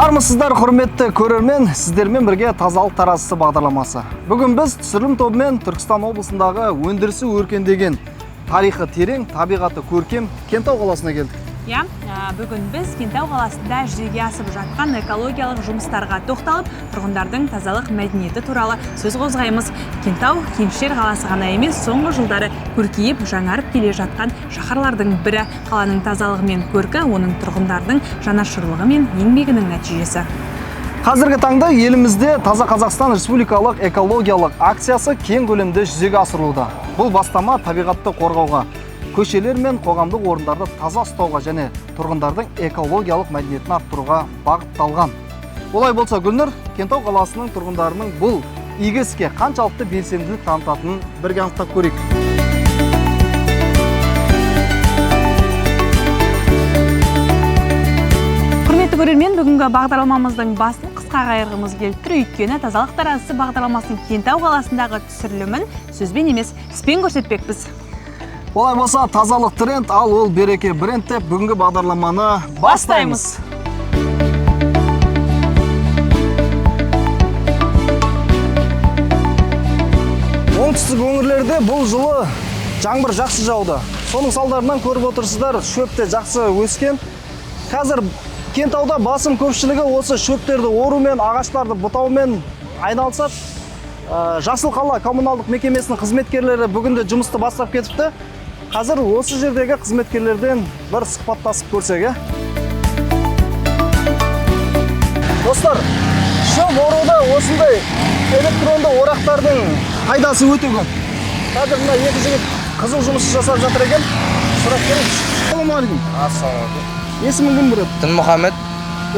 Армысыздар, құрметті көрермен, сіздермен бірге Тазалық таразысы бағдарламасы. Бүгін біз түсірілім тобымен Түркістан облысындағы өндірісі өркендеген, тарихы терең, табиғаты көркем Кентау қаласына келдік. Иә, бүгін біз Кентау қаласында жүзеге асып жатқан экологиялық жұмыстарға тоқталып, тұрғындардың тазалық мәдениеті туралы сөз қозғаймыз. Кентау кеншілер қаласы ғана емес, соңғы жылдары көркейіп, жаңарып келе жатқан шаһарлардың бірі. Қаланың тазалығы мен көркі оның тұрғындарының жанашырлығы мен еңбегінің нәтижесі. Қазіргі таңда елімізде Таза Қазақстан республикалық экологиялық акциясы кең көлемде жүзеге асырылуда. Бұл бастама табиғатты қорғауға, көшелер мен қоғамдық орындарды таза ұстауға және тұрғындардың экологиялық мәдениетін арттыруға бағытталған. Олай болса, Гүлнұр, Кентау қаласының тұрғындарының бұл игі іске қаншалықты белсенділік танытатынын бірге анықтап көрейік. Құрметті көрермен, бүгінгі бағдарламамыздың басын қысқа қайырғымыз келіп тұр. Өйткені Тазалық таразысы бағдарламасының Кентау қаласындағы түсірілімін сөзбен емес, іспен көрсетпекпіз. Олай болса, тазалық тренд, ал ол береке бренд деп бүгінгі бағдарламаны бастаймыз. Оңтүстік өңірлерде бұл жылы жаңбыр жақсы жауды. Соның салдарынан көріп отырсыздар, шөп те жақсы өскен. Қазір Кентауда басым көпшілігі осы шөптерді орумен, ағаштарды бұтаумен айналысады. Жасыл қала коммуналдық мекемесінің қызметкерлері бүгін де жұмысты бастап кетіпті. Қазір осы жердегі қызметкерлерден бір сұхбаттасып көрсек, е? Достар, шөп оруда осындай электронды орақтардың пайдасы өте көп. Қазір мына екі жігіт қызыл жұмыс жасап жатыр екен. Сұрап көрейікші. Ассалаумағалейкум. Ассалаумағалейкум. Есімің кім, брат? Дінмұхаммед.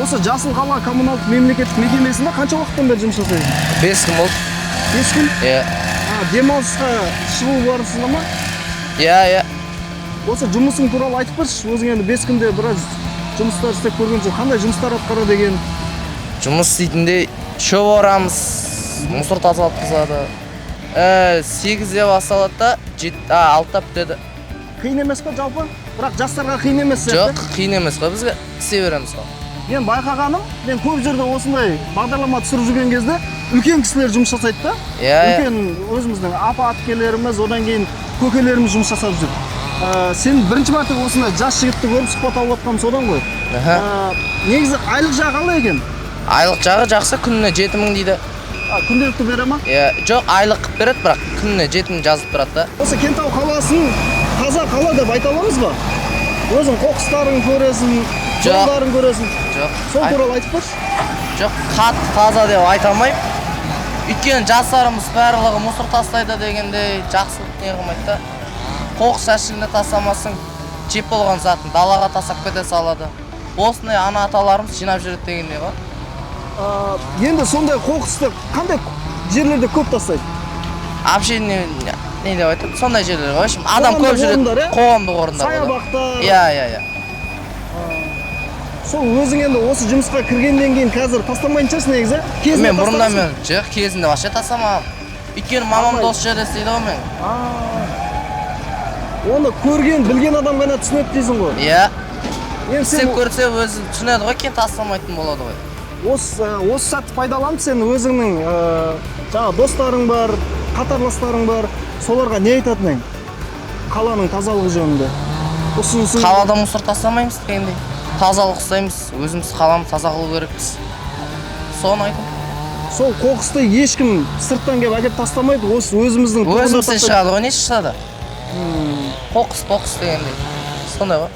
Осы Жасыл қала коммуналдық мемлекеттік мекемесінде қанша уақыттан бері жұмыс жасайсың? 5 күн болды. 5 күн? Иә. Демалысқа шығу барысында ма? Иә, иә. Осы жұмысың туралы айтып берші. Өзің енді 5 күнде біраз жұмыстар істеп көрген соң, қандай жұмыстар атқарады екен? Жұмыс істейтінде шөп орамыз, мусор тазалатқызады. 8-де басталады да, 6-да бітеді. Қиын емес па жалпы? Бірақ жастарға қиын емес сияқты. Жоқ, қиын емес қой, бізге істей береміз ғой. Мен байқағаным, мен көп жерде осындай бағдарлама түсіріп жүрген кезде үлкен кісілер жұмыс жасайды да. Иә, иә. Үлкен өзіміздің апа әпкелеріміз, одан кейін көкелеріміз жұмыс жасап жүр. Сен бірінші мәрте осындай жас жігітті көріп сұхбат алып жатқаным содан ғой. Негізі айлық жағы қалай екен? Айлық жағы жақсы, күніне 7000 дейді. Күнделікті бере ма? Иә, жоқ, айлық қылып береді, бірақ күніне 7000 жазылып тұрады да. Осы Кентау қаласын таза қала деп айта аламыз ба? Өзің қоқыстарын көресің, Жоқ. жолдарын көресің. Жоқ. Сол туралы айтып берші. Жоқ, қатты таза деп айта алмаймын. Өйткені жастарымыз барлығы мусор тастайды дегендей жақсылық не қылмайды да. Қоқыс жәшігіне тастамасың, жеп болған затын далаға тастап кете салады. Осындай ана аталарымыз жинап жүреді дегендей ғой. Енді сондай қоқысты қандай жерлерде көп тастайды? Вообще не деп айтады? Сондай жерлер ғой. В общем, адам Қоғамдық көп жүреді. орындар, иә? Қоғамдық орындар. Саябақтар. Иә, иә, иә. Сол өзің енді осы жұмысқа кіргеннен кейін қазір тастамайтын шығарсың негізі? Кезінде Мен бұрында тастағансың? мен жоқ, кезінде вообще тастамағанмын. Өйткені мамам Алмай. осы жерде істейді ғой мен. Оны көрген, білген адам ғана түсінеді дейсің ғой. Иә. Енді сен Істеп көрсе өзі түсінеді ғой, кейін тастамайтын болады ғой. Осы сәтті пайдаланып сен өзіңнің жаңа достарың бар, қатарластарың бар, соларға не айтатын едің? Қаланың тазалығы жөнінде. Ұсынысың. Қалада мусор тастамаймыз дегендей. Тазалық ұстаймыз, өзіміз қаламыз таза қылу керекпіз. Соны айтамын. Сол қоқысты ешкім сырттан келіп әкеліп тастамайды, осы өзіміздің тұрғындар Өзімізден тастайды. шығады ғой, не шығады? Қоқыс, қоқыс дегендей. Сондай ғой.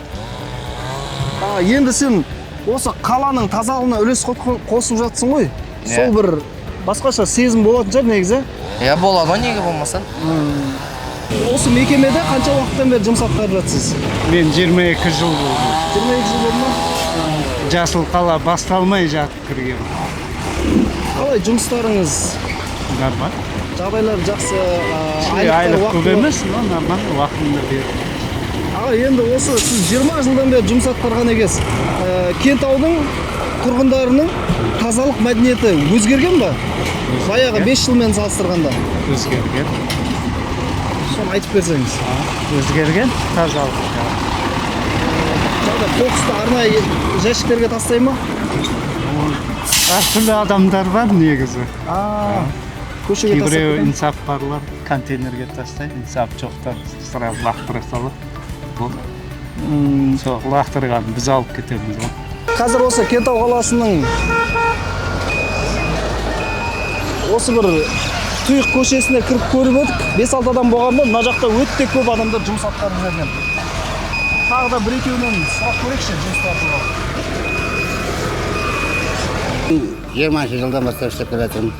Енді сен осы қаланың тазалығына үлес қосып жатсың ғой. Иә. Сол бір басқаша сезім болатын шығар негізі. Иә, болады ғой, неге болмасын. Осы мекемеде қанша уақыттан бері жұмыс атқарып жатсыз? Мен 22 жыл болды. 22 жыл болды ма? Жасыл қала басталмай жатып кіргенмін. Қалай жұмыстарыңыз? Нормально. Жағдайлар жақсы, айлықтар Айлық көп уақытылы? емес, но нормально, уақытында берді. Аға, енді осы сіз 20 жылдан бері жұмыс атқарған екенсіз. Кентаудың тұрғындарының тазалық мәдениеті өзгерген ба? Баяғы 5 жылмен салыстырғанда. Өзгерген. Соны айтып берсеңіз. Өзгерген тазалық жағы. Жағдай қоқысты арнайы жәшіктерге тастай ма? Әртүрлі адамдар бар негізі. Көшеге тастап Кейбіреуі кетемін. Инсап барлар контейнерге тастайды, инсап жоқтар сразу лақтыра салады. Болды. Сол лақтырған біз алып кетеміз ғой. Қазір осы Кентау қаласының осы бір тұйық көшесіне кіріп көріп едік. 5-6 адам болғанмен, мына жақта өте көп адамдар жұмыс атқарып жүрген. Тағы да бір екеуінен сұрап көрейікші жұмыстар туралы. 20-жылдан бастап істеп келе жатырмын.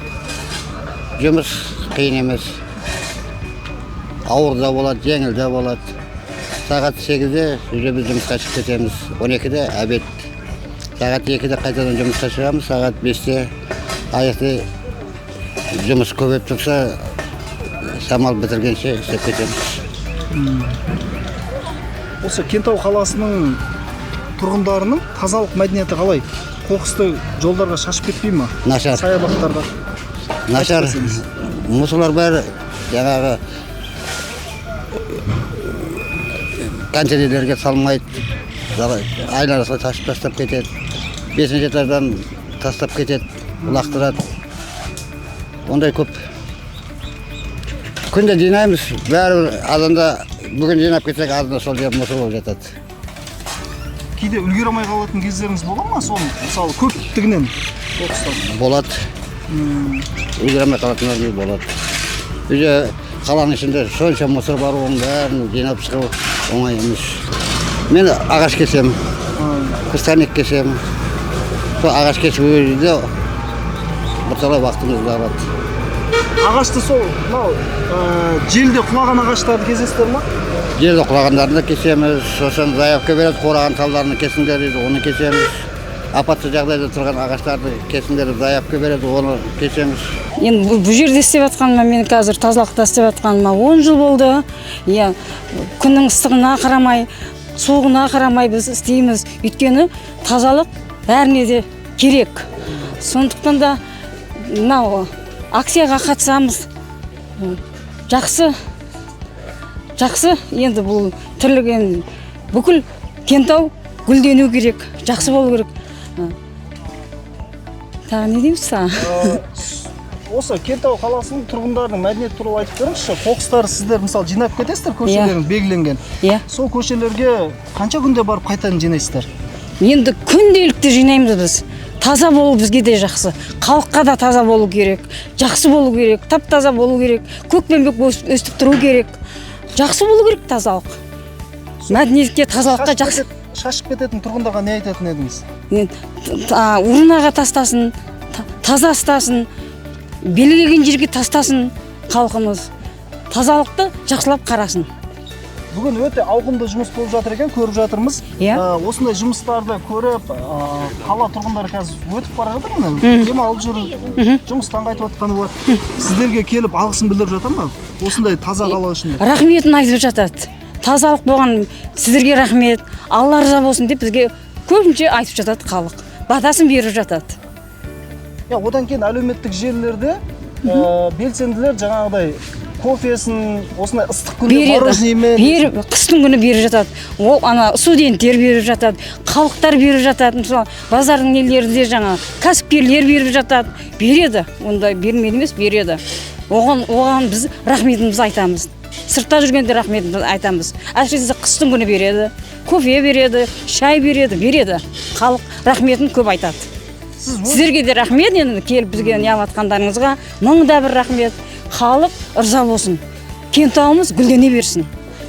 Жұмыс қиын емес. Ауыр да болады, жеңіл де болады. Сағат 8-де уже біз жұмысқа шығып кетеміз. 12-де обед. Сағат 2-де қайтадан жұмысқа шығамыз. Сағат 5-те аяқты, жұмыс көбейіп тұрса, шамал бітіргенше істеп кетеміз. Осы Кентау қаласының тұрғындарының тазалық мәдениеті қалай? Қоқысты жолдарға шашып кетпей ма? Нашар. Саябақтарға. Нашар. Айтып берсеңіз. Мусорлар бәрі жаңағы контейнерлерге салмайды, айналасына тасып тастап кетеді. Бесінші этаждан тастап кетеді, лақтырады. Ондай көп. Күнде жинаймыз, бәрібір азанда, бүгін жинап кетсек, азанда сол жер мусор болып жатады. Кейде үлгере алмай қалатын кездеріңіз бола ма соны, мысалы, көптігінен қоқыстан? Болады. Үлгере алмай қалатындарымыз болады. Уже қаланың ішінде сонша мусор бар, оның бәрін жинап шығу оңай емес. Мен ағаш кесемін, кустарник кесемін. Сол ағаш кесіп өзі де бірталай уақытымызды алады. Ағашты сол мынау желде құлаған ағаштарды кесесіздер ма? Жерде құлағандарын да кесеміз, сосын заявка береді, қураған талдарын кесіңдер дейді, оны кесеміз. Апатты жағдайда тұрған ағаштарды кесіңдер деп заявка береді, оны кесеміз. Енді бұл жерде істеп жатқаныма, мен қазір тазалықта істеп жатқаныма 10 жыл болды. Иә, күннің ыстығына қарамай, суығына қарамай біз істейміз. Өйткені тазалық бәріне де керек. Сондықтан да мынау акцияға қатысамыз. Жақсы, жақсы. Енді бұл тірлік, енді бүкіл Кентау гүлдену керек, жақсы болу керек. Тағы не дейміз тағы? Осы Кентау қаласының тұрғындарының мәдениеті туралы айтып беріңізші. Қоқыстарды сіздер, мысалы, жинап кетесіздер көшелеріңіз белгіленген. Иә. Сол көшелерге қанша күнде барып қайтадан жинайсыздар? Енді күнделікті жинаймыз біз. Таза болу бізге де жақсы. Халыққа да таза болу керек, жақсы болу керек, тап таза болу керек, көкпеңбек өстіп тұру керек. Жақсы болу керек тазалық. Мәдениетке, тазалыққа жақсы. Шашып кететін тұрғындарға не айтатын едіңіз? Урнаға тастасын, таза ұстасын, белгіленген жерге тастасын халқымыз. Тазалықты жақсылап қарасын. Бүгін өте ауқымды жұмыс болып жатыр екен, көріп жатырмыз. Иә. Осындай жұмыстарды көріп, қала тұрғындары қазір өтіп бара жатыр міне, демалып жүр, жұмыстан қайтып жатқаны бар. Сіздерге келіп алғысын білдіріп жатыр ма? Осындай таза қала үшін. Рахметін айтып жатады. Тазалық болған сіздерге рахмет, Алла риза болсын деп бізге көбінше айтып жатады халық. Батасын беріп жатады. Я, одан кейін әлеуметтік желілерде белсенділер жаңағыдай кофесін осындай ыстық күнде Береді. мороженыймен Беріп, қыстың күні беріп жатады. Ол ана студенттер беріп жатады, халықтар беріп жатады. Мысалы, базардың нелерінде жаңа кәсіпкерлер беріп жатады. Береді. Ондай бермейді емес, береді. Оған біз рахметімізді айтамыз. Сыртта жүргенде рахметімізді айтамыз. Әсіресе қыстың күні береді. Кофе береді, шай береді, береді. Халық рахметін көп айтады. Сіздерге де рахмет, енді келіп бізге неғып жатқандарыңызға мың да бір рахмет. Халық ырза болсын. Кентауымыз гүлдене берсін.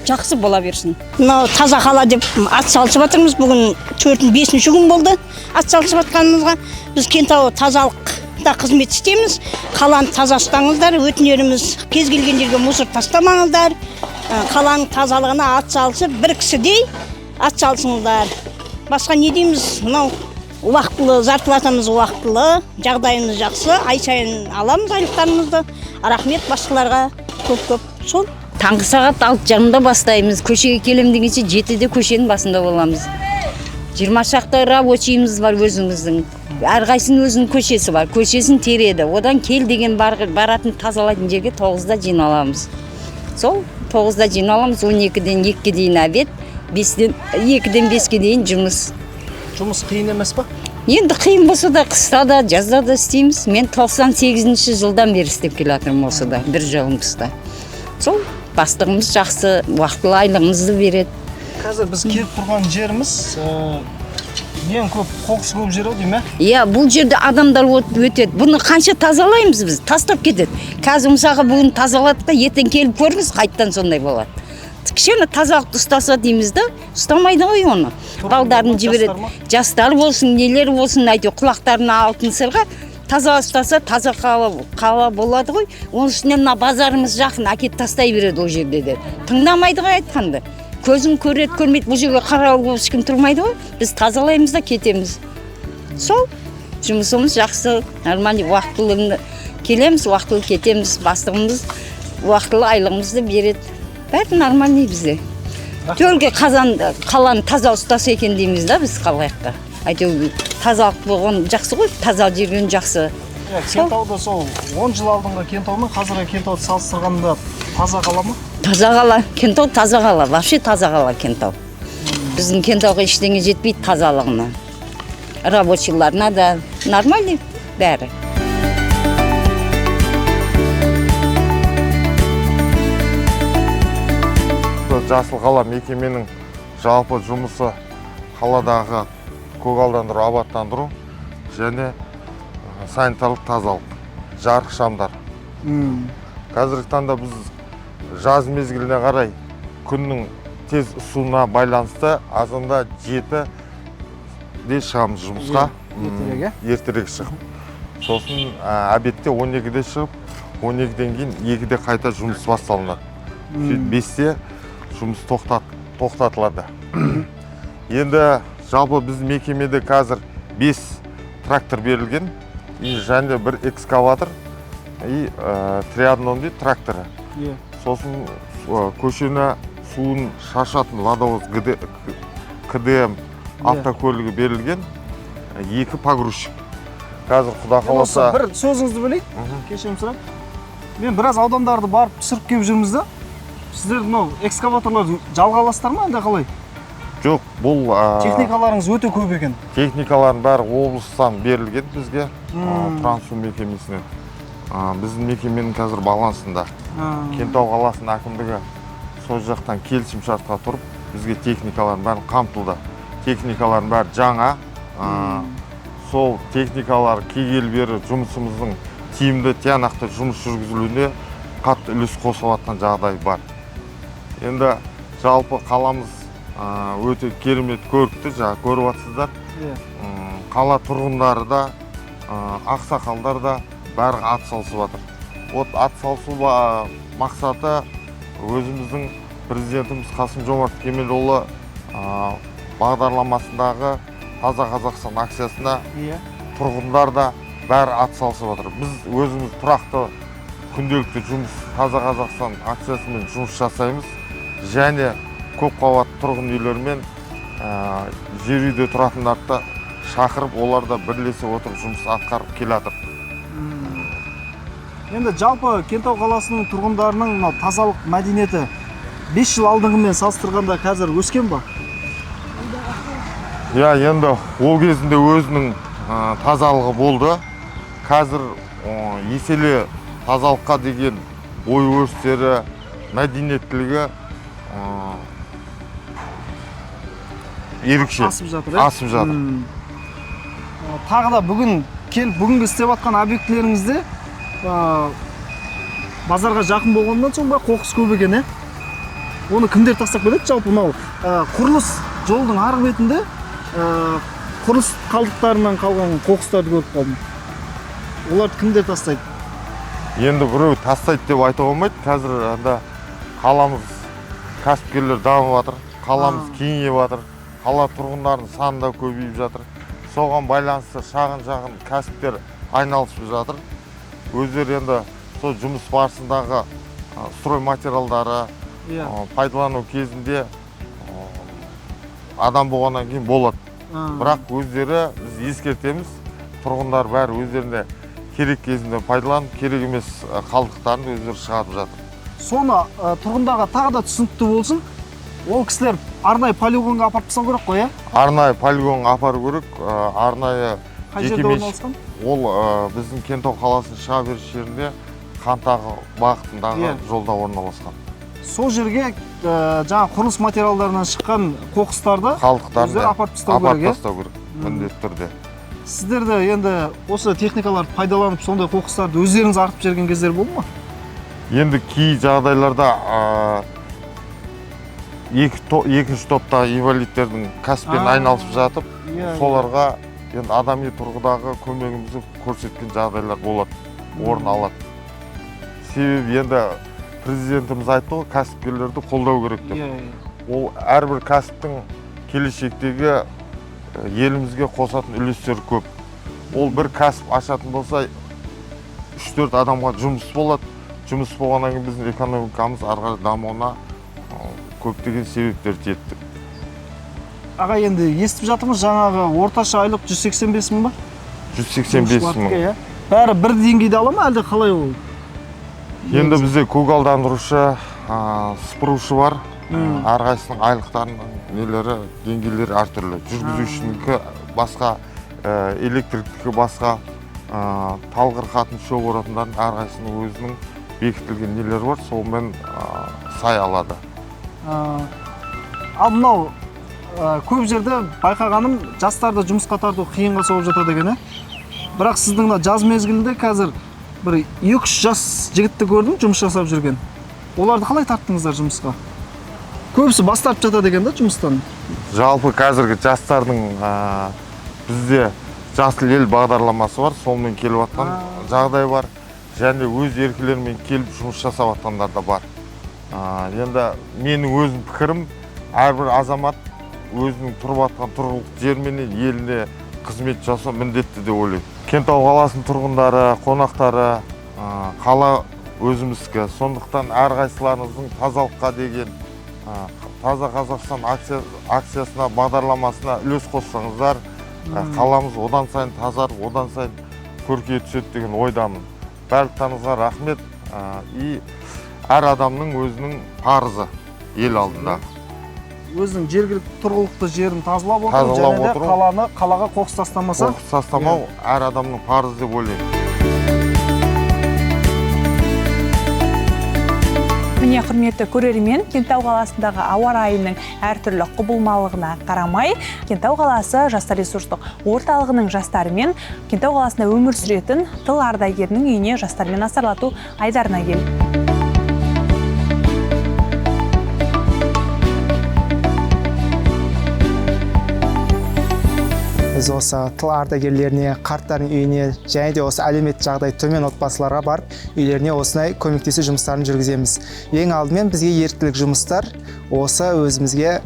Жақсы бола берсін. Мынау таза қала деп ат салысып жатырмыз. Бүгін төртінші, бесінші күн болды ат салысып жатқанымызға. Біз Кентау тазалықта қызмет істейміз. Қаланы таза ұстаңыздар, өтінеріміз, кез келген жерге мусор тастамаңыздар. Қаланың тазалығына ат салысып, бір кісідей ат салысыңыздар. Басқа не дейміз? Мынау уақытылы зарплатамыз уақытылы, жағдайымыз жақсы, ай сайын аламыз айлықтарымызды. Рахмет басшыларға көп-көп. Сол. Таңғы сағат алты жарымда бастаймыз. Көшеге келем дегенше 7-де көшенің басында боламыз. 20 шақты рабочийіміз бар өзіміздің. Әрқайсының өзінің көшесі бар. Көшесін тереді. Одан кел деген баратын тазалайтын жерге 9-да жиналамыз. Сол 9-да жиналамыз, 12-ден 2-ге дейін обед, 2-ден 5-ке дейін жұмыс. Жұмыс қиын емес па? Енді қиын болса да, қыста да, жазда да істейміз. Мен 98 жылдан бері істеп келе жатырмын осыда, бір жұмыста. Сол бастығымыз жақсы, уақытылы айлығымызды береді. Қазір біз келіп тұрған жеріміз ең көп қоқыс көп жер ау деймін, ә? Иә, бұл жерде адамдар өтеді. Бұны қанша тазалаймыз біз, тастап кетеді. Қазір, мысалға, бүгін тазаладық та, ертең келіп көріңіз, қайтадан сондай болады. Кішкене тазалықты ұстаса дейміз да, ұстамайды ғой оны. Балдарын жібереді. Жастар болсын, нелер болсын, әйтеуір құлақтарына алтын сырға, таза ұстаса, таза қала болады ғой. Оның үстіне мына базарымыз жақын, әкеліп тастай береді ол жерде де. Тыңдамайды ғой айтқанды. Көзін көреді, көрмейді, бұл жерге қарауыл болып ешкім тұрмайды ғой. Біз тазалаймыз да кетеміз. Сол жұмысымыз жақсы, нормальный, уақытылы келеміз, уақытылы кетеміз, бастығымыз уақытылы айлығымызды береді. Бәрі нормальный бізде. Төлге қазан қаланы таза ұстаса екен дейміз да біз халыққа. Әйтеуір тазалық болған жақсы ғой, таза жүрген жақсы. Иә, Кентауда сол 10 жыл алдыңғы Кентау мен қазіргі Кентауды салыстырғанда таза қала ма? Таза қала, Кентау таза қала, вообще таза қала Кентау. Біздің Кентауға ештеңе жетпейді тазалығына. Рабочийларына да нормальный бәрі. Жасыл қала мекеменің жалпы жұмысы қаладағы көгалдандыру, абаттандыру және санитарлық тазалық, жарық шамдар. Қазіргі таңда біз жаз мезгіліне қарай күннің тез ысуына байланысты азанда 7-де шығамыз жұмысқа. Ертерек, ә? Ертерек шығып. Сосын обедте 12-де шығып, 12-ден кейін 2-де қайта жұмыс басталынады. Сөйтіп 5-те жұмыс тоқтатылады. Енді жалпы біздің мекемеде қазір 5 трактор берілген, и және бір экскаватор, и триаднон дейді тракторы. Сосын көшені суын шашатын ладовоз КДМ автокөлігі берілген, 2 погрузчик. Қазір Құда қаласа Бір сөзіңізді бөлейін, кешірім сұрап. Мен біраз аудандарды барып түсіріп келіп жүрміз да. Сіздер мынау экскаваторларды жалға аласыздар ма, әлде қалай? Жоқ, бұл, техникаларыңыз өте көп екен. Техникалардың бәрі облыстан берілген бізге, Трансу мекемесінен. Біздің мекеменің қазір балансында. Кентау қаласының әкімдігі сол жақтан келісімшартқа тұрып, бізге техникалардың бәрін қамтылды. Техникалардың бәрі жаңа. Сол техникалар келгелі бері жұмысымыздың тиімді, тиянақты жұмыс жүргізілуіне қатты үлес қосып жатқан жағдай бар. Енді жалпы қаламыз өте керемет көрікті, жаңа көріп жатсыздар. Қала тұрғындары да, ақсақалдар да бәрі ат салысып жатыр. Вот ат салысу мақсаты өзіміздің президентіміз Қасым-Жомарт Кемелұлы бағдарламасындағы Таза Қазақстан акциясына тұрғындар да бәрі ат салысып жатыр. Біз өзіміз тұрақты күнделікті жұмыс Таза Қазақстан акциясымен жұмыс жасаймыз және көпқабатты тұрғын үйлермен, жер үйде тұратындарды шақырып, олар да бірлесе отырып жұмыс атқарып келе жатыр. Енді жалпы Кентау қаласының тұрғындарының мынау тазалық мәдениеті 5 жыл алдыңғымен салыстырғанда қазір өскен ба? Иә, енді ол кезінде өзінің тазалығы болды. Қазір еселе тазалыққа деген ой өрістері, мәдениеттілігі ерекше асып жатыр, ә? Асып жатыр. Тағы да бүгін келіп, бүгінгі істеп жатқан объектілеріңізде, базарға жақын болғаннан соң ба қоқыс көп екен, ә? Оны кімдер тастап кетеді жалпы мынау, құрылыс жолдың арғы бетінде, құрылыс қалдықтарынан қалған қоқыстарды көріп қалдым. Оларды кімдер тастайды? Енді біреу тастайды деп айтуға болмайды. Қазір анда қаламыз кәсіпкерлер дамып жатыр, қаламыз кеңейіп жатыр, қала тұрғындарының саны да көбейіп жатыр. Соған байланысты шағын-шағын кәсіптер айналысып жатыр. Өздері енді сол жұмыс барысындағы стройматериалдары, пайдалану кезінде адам болғаннан кейін болады. Бірақ өздері біз ескертеміз, тұрғындар бәрі өздеріне керек кезінде пайдаланып, керек емес қалдықтарын өздері шығарып жатыр. Соны тұрғындарға тағы да түсінікті болсын. Ол кісілер арнайы полигонға апарып тастау керек қой, иә? Арнайы полигонға апару керек, арнайы Қай жерде орналасқан? Ол біздің Кентау қаласының шыға беріс жерінде, Қантағы бағытындағы жолда орналасқан. Сол жерге жаңа құрылыс материалдарынан шыққан қоқыстарды қалдықтарды апарып тастау керек, апарып тастау керек міндетті түрде. Сіздер де енді осы техникаларды пайдаланып сондай қоқыстарды өздеріңіз артып жіберген кездер болды ма? Енді кей жағдайларда екінші топта инвалидтердің кәсіппен айналысып жатып, соларға енді адами тұрғыдағы көмегімізді көрсеткен жағдайлар болады, орын алады. Себебі енді президентіміз айтты ғой, кәсіпкерлерді қолдау керек деп. Ол әрбір кәсіптің келешектегі елімізге қосатын үлестері көп. Ол бір кәсіп ашатын болса, 3-4 адамға жұмыс болады. Жұмыс болғаннан кейін біздің экономикамыз ары қарай дамуына көптеген себептер тиеді. Аға, енді естіп жатырмыз, жаңағы орташа айлық 185 мың ба? 185 мың. Бәрі бір деңгейде ала ма, әлде қалай ол? Енді бізде көгалдандырушы, сыпырушы бар. Әрқайсысының айлықтарының нелері, деңгейлері әртүрлі. Жүргізушінікі басқа, электриктікі басқа, талғыр қатын шөп оратындардың әрқайсысының өзінің бекітілген нелері бар, сонымен сай алады. Ал мынау көп жерде байқағаным, жастарды жұмысқа тарту қиынға соғып жатады екен, Бірақ сіздің мына жаз мезгілінде қазір бір 2-3 жас жігітті көрдім жұмыс жасап жүрген. Оларды қалай тарттыңыздар жұмысқа? Көбісі бас тартып жатады екен да жұмыстан. Жалпы қазіргі жастардың бізде жасыл ел бағдарламасы бар, сонымен келіп жатқан жағдай бар. Және өз еркілерімен келіп жұмыс жасап жатқандар да бар. Енді менің өзім пікірім, әрбір азамат өзінің тұрып жатқан тұрғылықты жерменен еліне қызмет жасау міндетті деп ойлаймын. Кентау қаласының тұрғындары, қонақтары, қала өзіміздікі. Сондықтан әрқайсыларыңыздың тазалыққа деген Таза Қазақстан акциясына, бағдарламасына үлес қоссаңыздар, қаламыз одан сайын тазарып, одан сайын көркейе түседі деген ойдамын. Барлықтарыңызға рахмет. И әр адамның өзінің парызы ел алдында. Өзінің жергілікті тұрғылықты жерін тазалап отыру, және де қаланы, қалаға қоқыс тастамаса, қоқыс тастамау әр адамның парызы деп ойлаймын. Міне, құрметті көрермен, Кентау қаласындағы ауа райының әртүрлі құбылмалығына қарамай, Кентау қаласы жастар ресурстық орталығының жастарымен Кентау қаласында өмір сүретін тыл ардагерінің үйіне жастармен асарлату айдарына келді. Біз осы тыл ардагерлеріне, қарттардың үйіне және де осы әлеуметтік жағдай төмен отбасыларға барып, үйлеріне осындай көмектесу жұмыстарын жүргіземіз. Ең алдымен бізге еріктілік жұмыстар осы өзімізге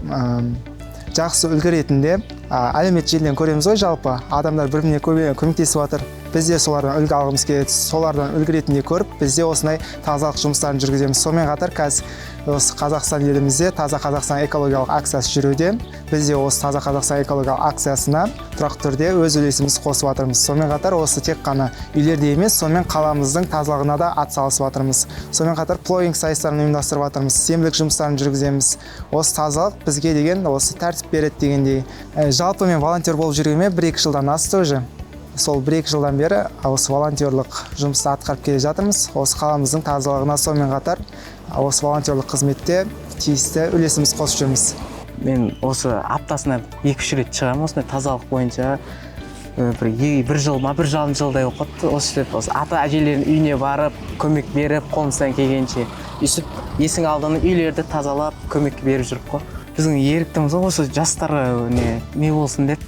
жақсы үлгі ретінде әлеуметтік желіден көреміз ғой, жалпы адамдар бір-біріне көмектесіп жатыр. Біз де солардан үлгі алғымыз келеді, солардан үлгі ретінде көріп, біз де осындай тазалық жұмыстарын жүргіземіз. Сонымен қатар қазір осы Қазақстан елімізде Таза Қазақстан экологиялық акциясы жүруде. Біз де осы Таза Қазақстан экологиялық акциясына тұрақты түрде өз үлесімізді қосып жатырмыз. Сонымен қатар осы тек қана үйлерде емес, сонымен қаламыздың тазалығына да атсалысып жатырмыз. Сонымен қатар плогинг сайыстарын ұйымдастырып жатырмыз, сенбілік жұмыстарын жүргіземіз. Осы тазалық бізге деген осы тәртіп береді дегендей. Жалпы мен волонтер болып жүргеніме 1-2 жылдан асты уже. Сол 1-2 жылдан бері осы волонтерлық жұмысты атқарып келе жатырмыз. Осы қаламыздың тазалығына сонымен қатар осы волонтерлық қызметте тиісті үлесіміз қосып жүрміз. Мен осы аптасына 2-3 рет шығамын осындай тазалық бойынша. Бір жыл ма, 1,5 жылдай болып қалыпты. Осы деп осы ата әжелерінің үйіне барып, көмек беріп, қолымыздан келгенше өйстіп есік алдын үйлерді тазалап, көмек беріп жүріп қой. Біздің еріктіміз ғой, осы жастарға не болсын деп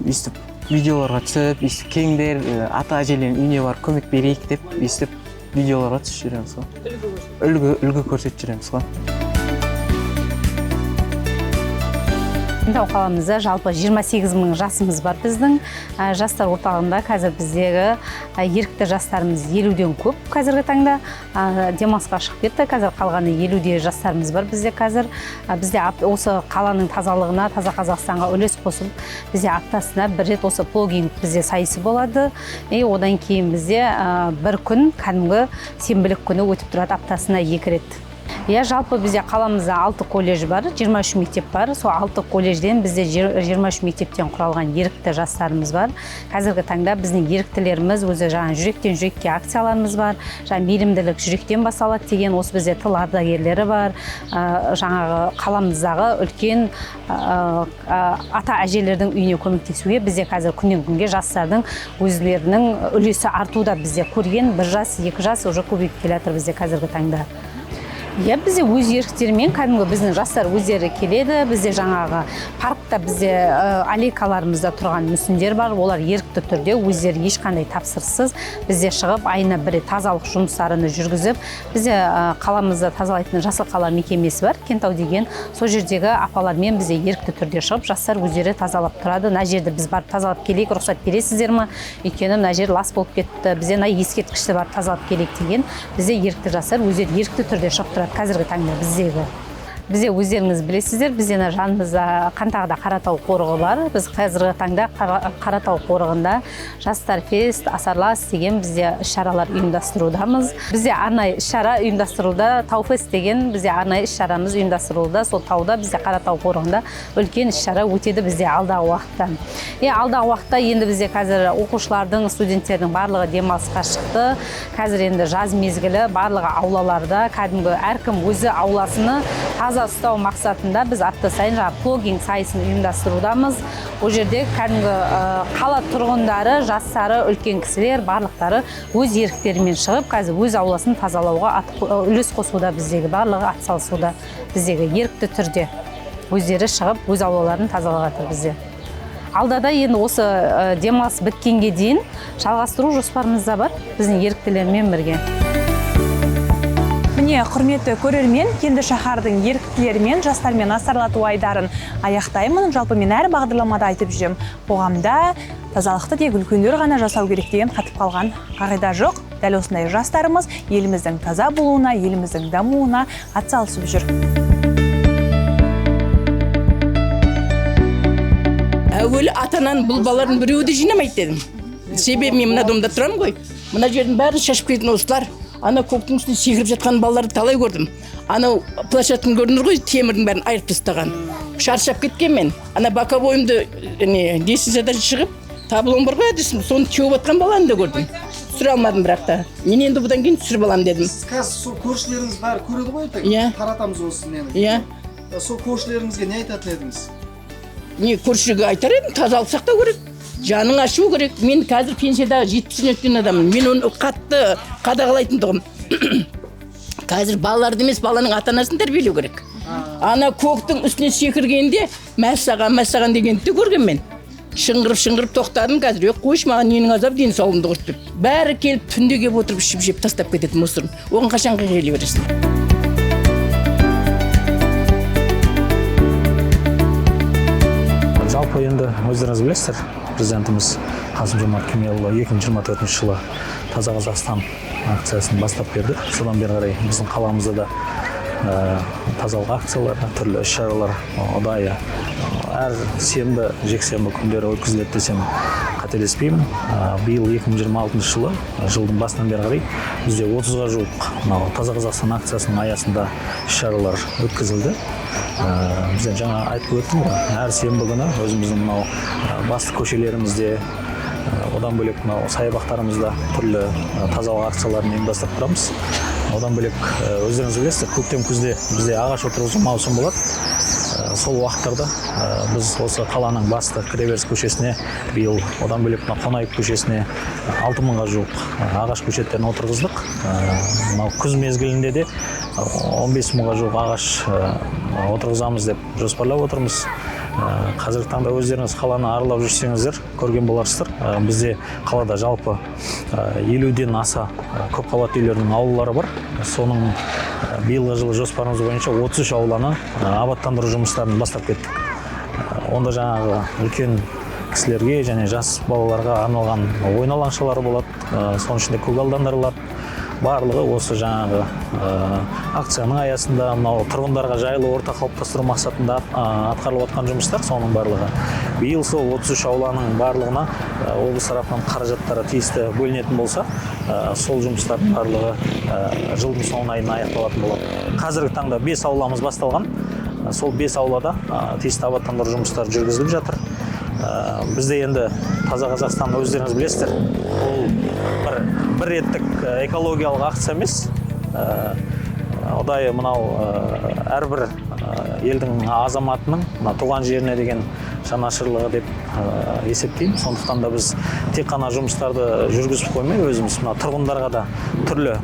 өйстіп видеоларға түсіп, өйстіп кеңдер, ата әжелерінің үйіне барып көмек берейік деп өйстіп видеоларға түсіп жүреміз ғой. Үлгі көрсетіп жүреміз ғой. Кентау қаламызда жалпы 28 мың жасымыз бар біздің. Жастар орталығында қазір біздегі ерікті жастарымыз 50-ден көп қазіргі таңда. Демалысқа шығып кетті. Қазір қалғаны 50-де жастарымыз бар бізде қазір. Бізде осы қаланың тазалығына, Таза Қазақстанға үлес қосып, бізде аптасына бір рет осы плогинг бізде сайысы болады. И одан кейін бізде бір күн кәдімгі сенбілік күні өтіп тұрады, аптасына 2 рет. Иә, жалпы бізде қаламызда 6 колледж бар, 23 мектеп бар. Сол 6 колледжден бізде 23 мектептен құралған ерікті жастарымыз бар. Қазіргі таңда біздің еріктілеріміз өзі жаңа жүректен жүрекке акцияларымыз бар. Жаңа мейірімділік жүректен басталады деген осы бізде тыл ардагерлері бар. Жаңағы қаламыздағы үлкен ата әжелердің үйіне көмектесуге бізде қазір күннен күнге жастардың өздерінің үлесі артуда. Бізде көрген 1 жас, 2 жас уже көбейіп келе жатыр бізде қазіргі таңда. Иә, бізде өз еріктерімен кәдімгі біздің жастар өздері келеді. Бізде жаңағы паркта бізде аллейкаларымызда тұрған мүсіндер бар. Олар ерікті түрде өздері ешқандай тапсырыссыз бізде шығып айына бір рет тазалық жұмыстарын жүргізіп, бізде қаламызда тазалайтын Жасыл қала мекемесі бар, Кентау деген, сол жердегі апалармен бізде ерікті түрде шығып жастар өздері тазалап тұрады. Мына жерді біз барып тазалап келейік, рұқсат бересіздер ме? Өйткені мына жер лас болып кетті, бізде мына ескерткішті барып тазалап келейік деген бізде ерікті жастар өздері ерікті түрде шығып тұрады. Қазіргі таңда біздегі. Бізде өздеріңіз білесіздер, бізде жанымызда Қантағыда Қаратау қорығы бар. Біз қазіргі таңда Қаратау қорығында Жастар фест, Асарлас деген бізде іс-шаралар ұйымдастырудамыз. Бізде арнайы іс-шара ұйымдастырылуда, Тау фест деген бізде арнайы іс-шарамыз ұйымдастырылуда. Сол тауда бізде Қаратау қорығында үлкен іс-шара өтеді бізде алдағы уақытта. Алдағы уақытта енді бізде қазір оқушылардың, студенттердің барлығы демалысқа шықты. Қазір енді жаз мезгілі, барлығы аулаларда, кәдімгі әркім өзі ауласыны таза ұстау мақсатында біз апта сайын жаңа плогинг сайысын ұйымдастырудамыз. Ол жерде кәдімгі қала тұрғындары, жастары, үлкен кісілер барлықтары өз еріктерімен шығып, қазір өз ауласын тазалауға үлес қосуда, біздегі барлығы атсалысуда, біздегі ерікті түрде өздері шығып өз аулаларын тазалап жатыр бізде. Алда да енді осы демалыс біткенге дейін жалғастыру жоспарымызда бар біздің еріктілермен бірге. Міне, құрметті көрермен, кенді шаһардың еріктілерімен, жастармен асарлату айдарын аяқтаймын. Жалпы мен әр бағдарламада айтып жүрем, қоғамда тазалықты тек үлкендер ғана жасау керек деген қатып қалған қағида жоқ. Дәл осындай жастарымыз еліміздің таза болуына, еліміздің дамуына атсалысып жүр. Әуелі ата-ананың бұл балалардың біреуі де жинамайды дедім. Себебі мен мына домда тұрамын ғой. Мына жердің бәрін шашып кететін осылар. Ана көктің үстіне секіріп жатқан балаларды талай көрдім. Анау площадканы көрдіңдер ғой, темірдің бәрін айырып тастаған. Шаршап кеткен мен. Ана боковойымды лестницадан шығып, таблон бар ғой әдісім, соны теуіп жатқан баланы да көрдім. Түсіре алмадым бірақ та. Мен енді бұдан кейін түсіріп аламын дедім. Сіз қазір сол көршілеріңіз бәрі көреді ғой ертең? Иә. Таратамыз осы нені. Иә. Сол көршілеріңізге не айтатын едіңіз? Не, көршіге айтар едім, тазалық сақтау керек. Жаның ашу керек. Мен қазір пенсияда 70-тен өткен адаммын. Мен оны қатты қадағалайтын тұғым. Қазір балаларды емес, баланың ата-анасын тәрбиелеу керек. Ана көктің үстіне секіргенде мәссаған, мәссаған дегенді де көрген мен. Шыңғырып-шыңғырып тоқтадым қазір. Қойшы маған ненің азабы, денсаулығымды құртып деп. Бәрі келіп түнде келіп отырып ішіп жеп тастап кететін мусорын. Оған қашанға келе бересің? Жалпы енді өздеріңіз білесіздер, президентіміз Қасым-Жомарт Кемелұлы 2024 жылы Таза Қазақстан акциясын бастап берді. Содан бері қарай біздің қаламызда да тазалық акциялары, түрлі іс-шаралар ұдайы әр сенбі, жексенбі күндері өткізіледі десем қателеспеймін. Биыл 2026 жылы, жылдың басынан бері қарай бізде 30-ға жуық мынау Таза Қазақстан акциясының аясында іс-шаралар өткізілді. Бізден жаңа айтып өттім ғой, әр сенбі күні өзіміздің мынау басты көшелерімізде, одан бөлек мынау саябақтарымызда түрлі тазалық акцияларын ұйымдастырып тұрамыз. Одан бөлек өздеріңіз білесіздер, көктем күзде бізде ағаш отырғызу маусым болады. Сол уақыттарда біз осы қаланың басты кіреберіс көшесіне биыл, одан бөлек мына Қонаев көшесіне 6000-ға жуық ағаш көшеттерін отырғыздық. Мынау күз мезгілінде де 15 000-ға жуық ағаш отырғызамыз деп жоспарлап отырмыз. Қазіргі таңда өздеріңіз қаланы аралап жүрсеңіздер, көрген боларсыздар. Бізде қалада жалпы 50-ден аса көпқабатты үйлердің аулалары бар. Соның биылғы жылы жоспарымыз бойынша 33 ауланы абаттандыру жұмыстарын бастап кеттік. Онда жаңағы үлкен кісілерге және жас балаларға арналған ойын алаңшалары болады, соның ішінде көгалдандырылады. Барлығы осы жаңағы акцияның аясында, мынау тұрғындарға жайлы орта қалыптастыру мақсатында атқарылып жатқан жұмыстар, соның барлығы. Биыл сол 33 ауланың барлығына облыс тарапынан қаражаттары тиісті бөлінетін болса, сол жұмыстардың барлығы жылдың соңына дейін аяқталатын болады. Қазіргі таңда 5 ауламыз басталған. Сол 5 аулада тиісті абаттандыру жұмыстары жүргізіліп жатыр. Бізде енді Таза Қазақстан, өздеріңіз білесіздер, ол бір реттік экологиялық акция емес. Ұдайы мынау әрбір елдің азаматының мына туған жеріне деген жанашырлығы деп есептеймін. Сондықтан да біз тек қана жұмыстарды жүргізіп қоймай, өзіміз мына тұрғындарға да түрлі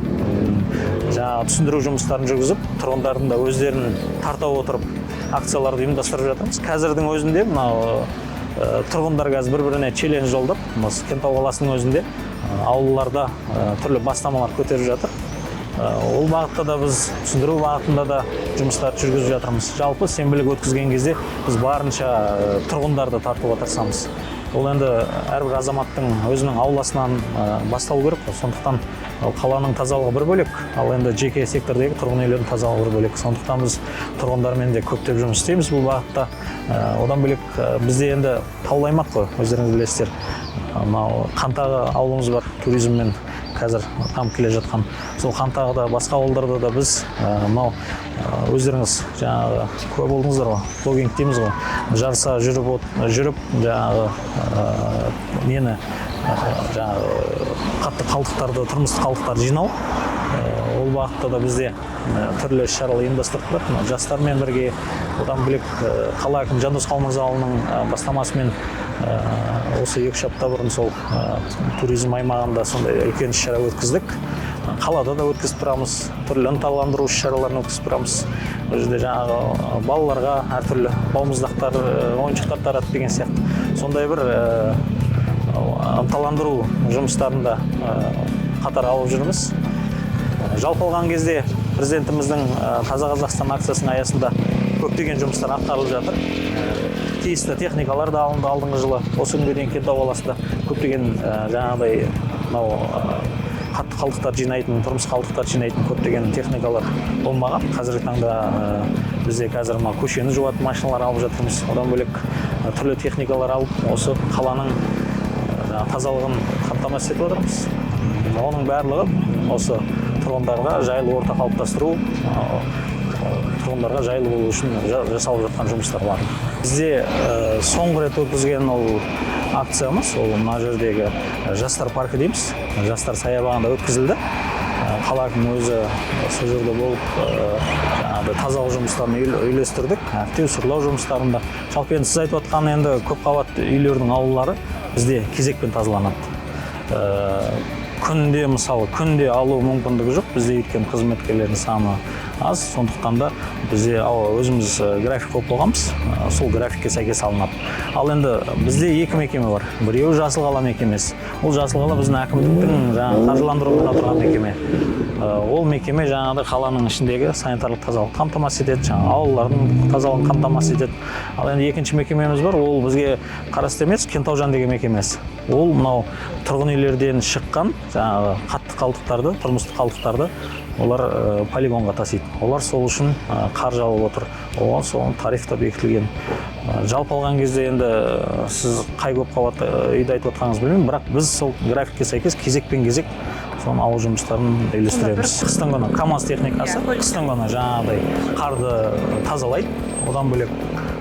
жаңағы түсіндіру жұмыстарын жүргізіп, тұрғындардың да өздерін тарта отырып акцияларды ұйымдастырып жатырмыз. Қазірдің өзінде мынау тұрғындар қазір бір-біріне челлендж жолдап, осы Кентау қаласының өзінде аулаларда түрлі бастамалар көтеріп жатыр. Ол бағытта да біз түсіндіру бағытында да жұмыстарды жүргізіп жатырмыз. Жалпы сенбілік өткізген кезде біз барынша тұрғындарды тартуға тырысамыз. Ол енді әрбір азаматтың өзінің ауласынан басталу керек қой. Сондықтан қаланың тазалығы бір бөлек, ал енді жеке сектордегі тұрғын үйлердің тазалығы бір бөлек. Сондықтан біз тұрғындармен де көптеп жұмыс істейміз бұл бағытта. Одан бөлек бізде енді таулы аймақ қой, өздеріңіз білесіздер. Мынау Қантағы ауылымыз бар, туризммен қазір дамып келе жатқан. Сол Қантағыда, басқа ауылдарда да біз мынау өздеріңіз жаңағы куә болдыңыздар ғой, плогинг дейміз ғой, жарыса жүріп жаңағы нені жаңағы қатты қалдықтарды, тұрмыстық қалдықтарды жинау. Ол бағытта да бізде түрлі іс-шаралар ұйымдастырып тұрады. Жастармен бірге, одан бөлек қала әкімі Жандос Қалмырзаұлының бастамасымен осы 2-3 апта бұрын сол туризм аймағында сондай үлкен іс-шара өткіздік. Қалада да өткізіп тұрамыз, түрлі ынталандыру іс-шараларын өткізіп тұрамыз. Ол жерде жаңағы балаларға әртүрлі балмұздақтар, ойыншықтар таратып деген сияқты. Сондай бір ынталандыру жұмыстарын да қатар алып жүрміз. Жалпы алған кезде президентіміздің Таза Қазақстан акциясының аясында көптеген жұмыстар атқарылып жатыр. Тиісті техникалар да алынды алдыңғы жылы. Осы күнге дейін Кентау қаласында көптеген жаңағыдай мынау қатты қалдықтар жинайтын, тұрмыс қалдықтар жинайтын көптеген техникалар болмаған. Қазіргі таңда бізде қазір мына көшені жуатын машиналар алып жатырмыз. Одан бөлек түрлі техникалар алып, осы қаланың тазалығын қамтамасыз етіп отырмыз. Оның барлығы осы тұрғындарға жайлы орта қалыптастыру, тұрғындарға жайлы болу үшін жасалып жатқан жұмыстар бар. Бізде соңғы рет өткізген ол акциямыз, ол мына жердегі жастар паркі дейміз, жастар саябағында өткізілді. Қала әкімі өзі сол жерде болып, жаңағыдай тазалық жұмыстарын үйлестірдік, әктеу сырлау жұмыстарында. Жалпы енді сіз айтып отқан енді көпқабатты үйлердің аулалары бізде кезекпен тазаланады. Күнде, мысалы, күнде алу мүмкіндігі жоқ, бізде өйткені қызметкерлердің саны аз, сондықтан да бізде өзіміз график қойып қойғанбыз, сол графикке сәйкес алынады. Ал енді бізде екі мекеме бар, біреуі Жасыл қала мекемесі. Ол Жасыл қала біздің әкімдіктің жаңағы қаржыландыруымен отырған мекеме. Ол мекеме жаңағыдай қаланың ішіндегі санитарлық тазалықты қамтамасыз етеді, жаңағы аулалардың тазалығын қамтамасыз етеді. Ал енді екінші мекемеміз бар, ол бізге қарасты емес, Кентаужан деген мекемесі. Ол мынау тұрғын үйлерден шыққан жаңағы қатты қалдықтарды, тұрмыстық қалдықтарды олар полигонға тасиды. Олар сол үшін қаржы алып отыр. Оған соның тариф та бекітілген. Жалпы алған кезде енді сіз қай көпқабатты үйді айтып отқаныңызды білмеймін, бірақ біз сол графикке сәйкес кезекпен кезек соның алу жұмыстарын үйлестіреміз. Қыстың күні КАМАЗ техникасы, қыстың күні жаңағыдай қарды тазалайды. Одан бөлек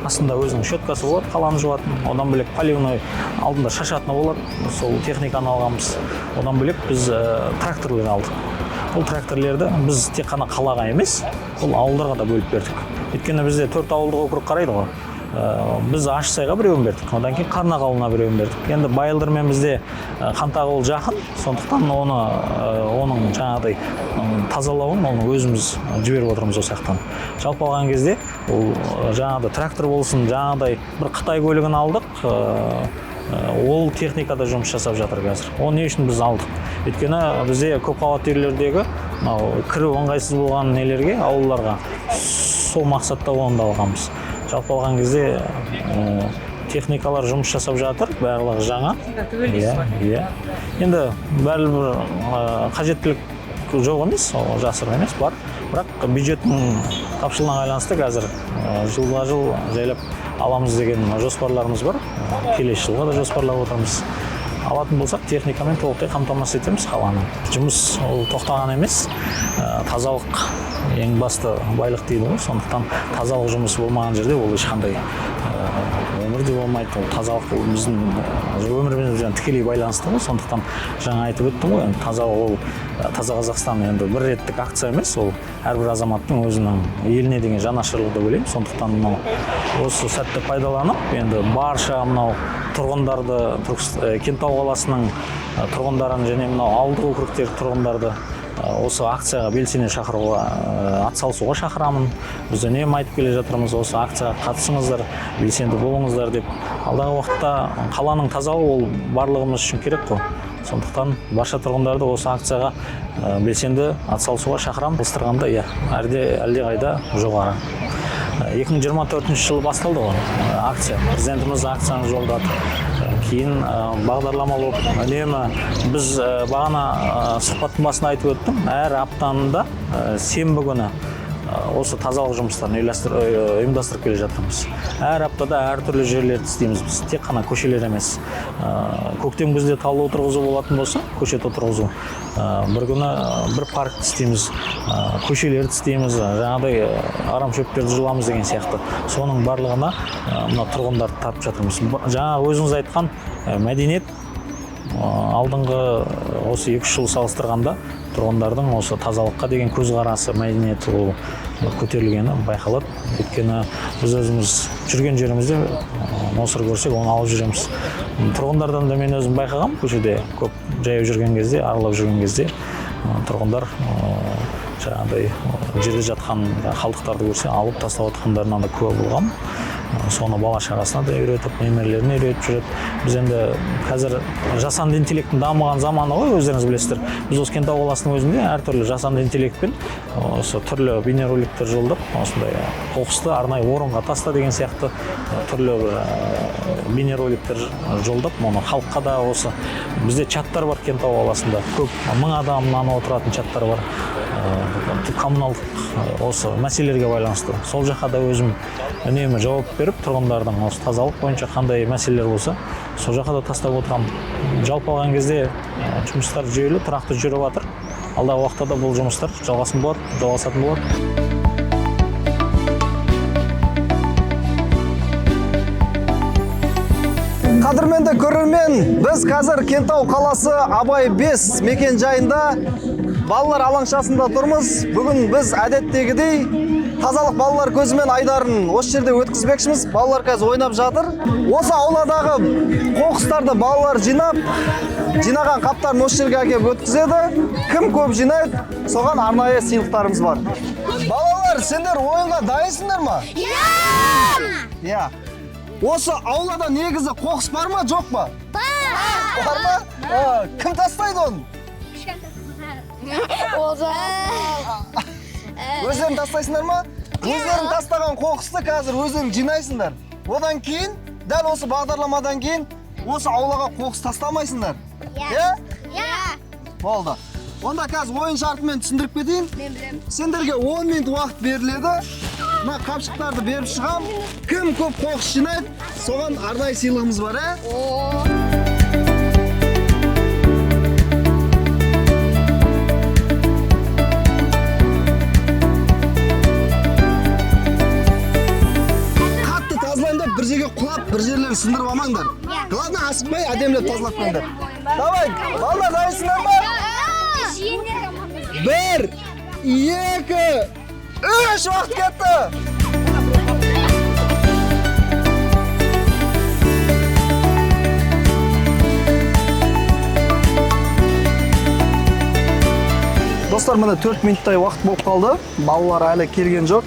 астында өзінің щеткасы болады, қаланы жуатын. Одан бөлек поливной алдында шашатыны болады, сол техниканы алғанбыз. Одан бөлек біз тракторлар алдық. Ол тракторлерді біз тек қана қалаға емес, ол ауылдарға да бөліп бердік. Өйткені бізде 4 ауылдық округ қарайды ғой. Біз Ащысайға біреуін бердік, одан кейін Қарнақ ауылына біреуін бердік. Енді Байылдырмен бізде Қантағы ауыл жақын, сондықтан оның жаңағыдай тазалауын оны өзіміз жіберіп отырмыз осы жақтан. Жалпы алған кезде ол жаңағыдай трактор болсын, жаңағыдай бір Қытай көлігін алдық, ол техникада жұмыс жасап жатыр қазір. Оны не үшін біз алдық? Өйткені бізде көпқабатты үйлердегі мынау кіру ыңғайсыз болған нелерге, ауылдарға сол мақсатта оны да алғанбыз. Жалпы алған кезде техникалар жұмыс жасап жатыр, барлығы жаңа. Иә. Енді бәрібір қажеттілік жоқ емес, ол жасырын емес, бар. Бірақ бюджеттің тапшылығына байланысты қазір жылға жыл жайлап аламыз деген жоспарларымыз бар. Келесі жылға да жоспарлап отырмыз. Алатын болсақ, техникамен толықтай қамтамасыз етеміз қаланы. Жұмыс ол тоқтаған емес. Тазалық ең басты байлық дейді ғой. Сондықтан тазалық жұмысы болмаған жерде ол ешқандай өмір де болмайды. Ол тазалық ол біздің өмірімізбен тікелей байланысты ғой. Сондықтан жаңа айтып өттім ғой, енді тазалық ол Таза Қазақстан енді бір реттік акция емес, ол әрбір азаматтың өзінің еліне деген жанашырлығы деп ойлаймын. Сондықтан мынау осы сәтті пайдаланып, енді барша мынау тұрғындарды, Кентау қаласының тұрғындарын және мынау ауылдық округтегі тұрғындарды осы акцияға белсене шақыруға, атсалысуға шақырамын. Біз үнемі айтып келе жатырмыз, осы акцияға қатысыңыздар, белсенді болыңыздар деп. Алдағы уақытта қаланың тазалығы ол барлығымыз үшін керек қой. Сондықтан барша тұрғындарды осы акцияға белсенді атсалысуға шақырамын. Салыстырғанда, иә, әлдеқайда жоғары. 2024 жылы басталды ғой акция. Президентіміз акцияны жолдады. Кейін бағдарлама болып үнемі біз бағана сұхбаттың басында айтып өттім, әр аптаның сенбі күні осы тазалық жұмыстарын ұйымдастырып келе жатырмыз. Әр аптада әртүрлі жерлерді істейміз біз, тек қана көшелер емес. Көктем күзде тал отырғызу болатын болса, көшет отырғызу, бір күні бір паркті істейміз, көшелерді істейміз, жаңағыдай арам шөптерді жұламыз деген сияқты. Соның барлығына мына тұрғындарды тартып жатырмыз. Жаңа өзіңіз айтқан мәдениет алдыңғы осы 2-3 жыл салыстырғанда тұрғындардың осы тазалыққа деген көзқарасы, мәдениеті ол көтерілгені байқалады. Өйткені біз өзіміз жүрген жерімізде мусор көрсек, оны алып жүреміз. Тұрғындардан да мен өзім байқағам, көшеде көп жаяу жүрген кезде, аралап жүрген кезде тұрғындар жаңағыдай жерде жатқан қалдықтарды көрсе алып тастап жатқандарынан да куә болғам. Соны бала шағасына да үйретіп, немерелеріне үйретіп жүреді. Біз енді қазір жасанды интеллекттің дамыған заманы ғой, өздеріңіз білесіздер. Біз осы Кентау қаласының өзінде әртүрлі жасанды интеллектпен осы түрлі бейнероликтер жолдап, осындай қоқысты арнайы орынға таста деген сияқты түрлі бір бейнероликтер жолдап, оны халыққа да осы бізде чаттар бар Кентау қаласында, көп мың адамнан отыратын чаттар бар. Коммуналдық осы мәселелерге байланысты. Сол жаққа да өзім үнемі жауап беріп, тұрғындардың осы тазалық бойынша қандай мәселелер болса, сол жаққа да тастап отырамын. Жалпы алған кезде жұмыстар жүйелі, тұрақты жүріп жатыр. Алдағы уақытта да бұл жұмыстар жалғасатын болады. Қадірменді көрермен, біз қазір Кентау қаласы Абай 5 мекен жайында балалар алаңшасында тұрмыз. Бүгін біз әдеттегідей тазалық балалар көзімен айдарын осы жерде өткізбекшіміз. Балалар қазір ойнап жатыр. Осы ауладағы қоқыстарды балалар жинап, жинаған қаптарын осы жерге әкеліп өткізеді. Кім көп жинайды, соған арнайы сыйлықтарымыз бар. Балалар, сендер ойынға дайынсыңдар ма? Иә. Осы аулада негізі қоқыс бар ма, жоқ па? Бар. Бар ма? Кім тастайды оны? Өздерің тастайсыңдар ма? Өздерің тастаған қоқысты қазір өздерің жинайсыңдар. Одан кейін, дәл осы бағдарламадан кейін осы аулаға қоқыс тастамайсыңдар. Иә? Иә. Болды. Онда қазір ойын шартымен түсіндіріп кетейін. Сендерге 10 минут уақыт беріледі. Мына қапшықтарды беріп шығам. Кім көп қоқыс жинайды, соған арнайы сыйлығымыз бар, ә? Қатты тазалайын деп бір жерге құлап, бір жерлерін сындырып алмаңдар. Главное, асықпай әдемілеп тазалап қойыңдар. Давай, балалар дайынсыңдар ма? 1, 2, 3, уақыт кетті. Достар, міне 4 минуттай уақыт болып қалды. Балалар әлі келген жоқ.